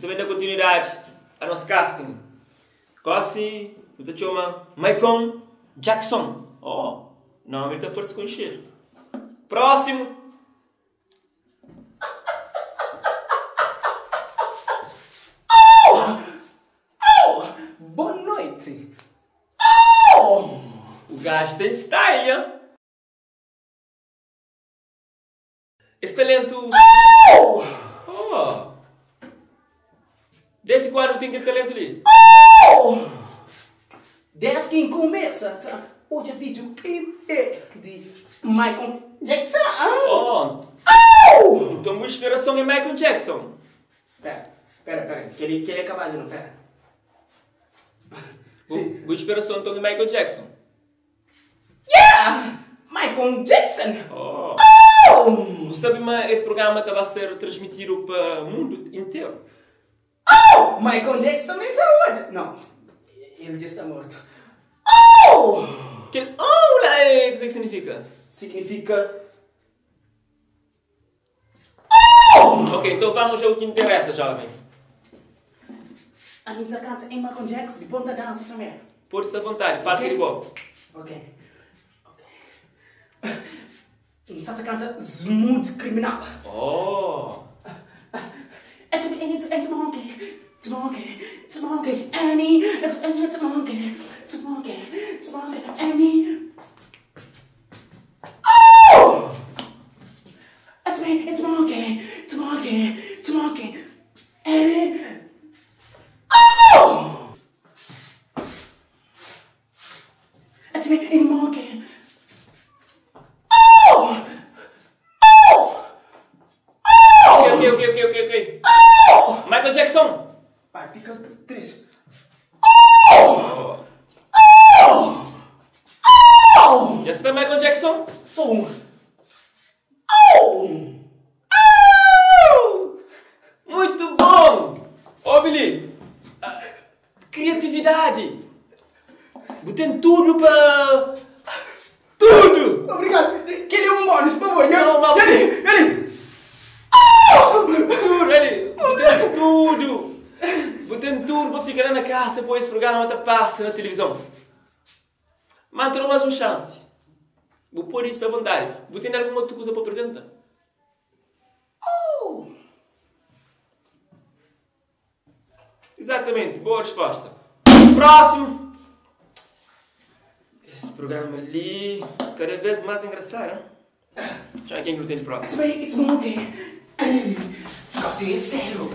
Nu ta ben da kontinuidadi a nos casting. Gosi nu ta txoma Maicon Jackson. Oh, nomi ta parse konxedu. Prósimu! Oh! Oh! Boa noite! Oh! O gajo tem style, nha! Esse talento. Oh! Oh! Desde quando tem aquele talento ali? Oh! Desde que começa ta odja vídeo clipe de Michael Jackson. Oh! Oh! Então bu inspiração é Michael Jackson. Pera, pera, pera, kel kel é kabadu não, pera. Bu, bu inspiração então é Michael Jackson. Yeah! Michael Jackson! Oh! Oh! Bu sabe ma es programa ta ba ser transmitidu pa mundu interu. Oh! Michael Jackson também ta odja. Não, ele dja sta mortu. Oh! Kel oh la é kuzê ki signifika? Signifika Oh! Ok, então vamos ao que interessa, jovem. Ami ta kanta em Michael Jackson, dipôs ta dansa também. Pode-se à vontade, parte Ok. di bo. Ok. Ok. N sa ta kanta Smooth Criminal. Oh! It's it's it's monkey, it's monkey, it's monkey, Annie, it's it's monkey, it's monkey, it's monkey, Annie. Oh! It's me, it's monkey, it's monkey, it's monkey, Annie. Oh! It's me, it's monkey. Oh! Oh! Oh! Ok, ok, ok, ok, ok. Oh! Michael Jackson! Vai, fica triste. Oh! Oh! Oh! Já está Michael Jackson? Só um. Oh! Oh! Muito bom! Oh, Billy! Ah, Criatividade! Bu tem tudo pa. Tudo! Obrigado. Kel é um bónus pa bo. Não, mas- Ele, ele. Tudo, ele! Bu tem tudo! Bu tem tudo pa fica lá na casa poi es programa ta passa na televisão. Má N ta da más un xansi. Bu pode sta avontadi. Bu tene algun otu kuza pa apresenta? Oh! Exatamente, boa resposta. Próximo! Esse programa ali, cada vez mais engraçado, hein? Txau, quem que nu tem de próximo? It's me, it's Monkey. Gosi é sério.